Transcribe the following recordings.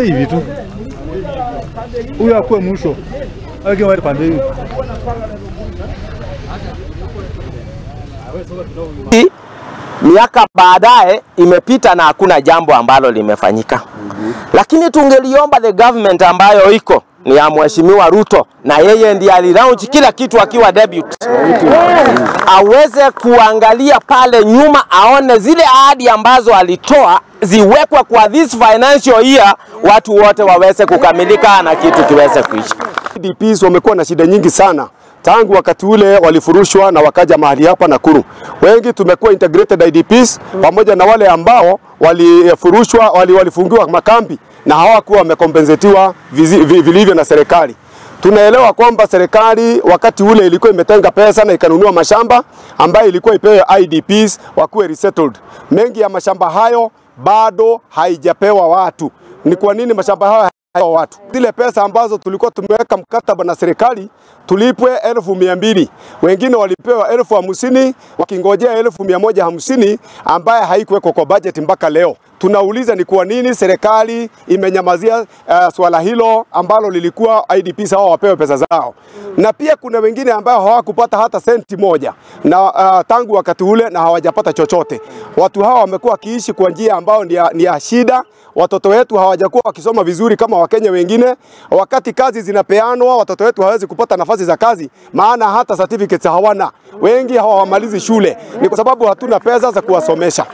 Hivi tu. Huyu akuwe mwisho. Aweke wale pande hiyo. Miaka baadaye imepita na hakuna jambo ambalo limefanyika. Lakini tungeliomba the government ambayo iko ni ya Mheshimiwa Ruto, na yeye ndiye alilaunch kila kitu akiwa debut, aweze kuangalia pale nyuma, aone zile ahadi ambazo alitoa ziwekwe kwa this financial year, watu wote waweze kukamilika na kitu kiweze kuisha. IDPs wamekuwa na shida nyingi sana tangu wakati ule walifurushwa na wakaja mahali hapa Nakuru. Wengi tumekuwa integrated IDPs pamoja na wale ambao walifurushwa, walifungiwa makambi na hawakuwa wamekompensetiwa vilivyo na serikali. Tunaelewa kwamba serikali wakati ule ilikuwa imetenga pesa na ikanunua mashamba ambayo ilikuwa ipewe IDPs wakuwe resettled. Mengi ya mashamba hayo bado haijapewa watu. Ni kwa nini mashamba hayo watu? Zile pesa ambazo tulikuwa tumeweka mkataba na serikali tulipwe 200,000. Wengine walipewa 50,000 wakingojea 150,000 ambaye haikuwekwa kwa budget mpaka leo. Tunauliza ni kwa nini serikali imenyamazia swala hilo ambalo lilikuwa IDPs hao wapewe pesa zao. Na pia kuna wengine ambao hawakupata hata senti moja na tangu wakati ule na hawajapata chochote. Watu hawa wamekuwa wakiishi kwa njia ambayo ni ya shida. Watoto wetu hawajakuwa wakisoma vizuri kama Wakenya wengine. Wakati kazi zinapeanwa, watoto wetu hawawezi kupata nafasi za kazi, maana hata certificates hawana. Wengi hawamalizi shule, ni kwa sababu hatuna pesa za kuwasomesha.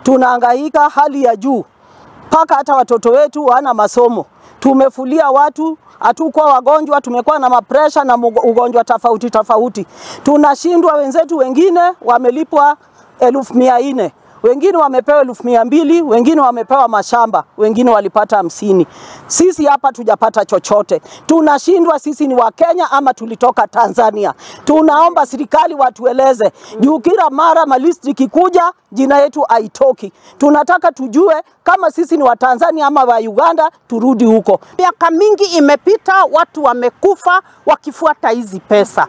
Tunahangaika hali ya juu mpaka hata watoto wetu wana masomo. Tumefulia watu, hatukuwa wagonjwa, tumekuwa na mapresha na ugonjwa tofauti tofauti. Tunashindwa, wenzetu wengine wamelipwa 400,000, wengine wamepewa 200,000, wengine wamepewa mashamba, wengine walipata 50. Sisi hapa tujapata chochote. Tunashindwa, sisi ni Wakenya ama tulitoka Tanzania? Tunaomba serikali watueleze. Juu kila mara malisti ikikuja jina yetu haitoki. Tunataka tujue kama sisi ni wa Tanzania ama wa Uganda, turudi huko. Miaka mingi imepita, watu wamekufa wakifuata hizi pesa.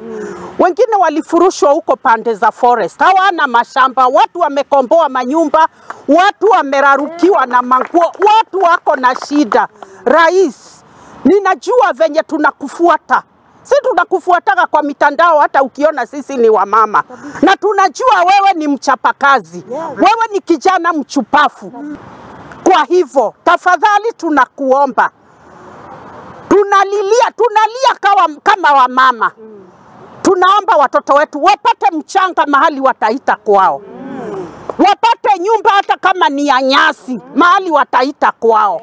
Wengine walifurushwa huko pande za forest, hawana mashamba, watu wamekomboa manyumba, watu wamerarukiwa na manguo, watu wako na shida. Rais, ninajua venye tunakufuata. Si tunakufuataka kwa mitandao, hata ukiona sisi ni wamama. Na tunajua wewe ni mchapakazi, wewe ni kijana mchupafu. Kwa hivyo, tafadhali tunakuomba. Tunalilia, tunalia kama wamama. Tunaomba watoto wetu wapate mchanga mahali wataita kwao. Wapate nyumba hata kama ni ya nyasi mahali wataita kwao.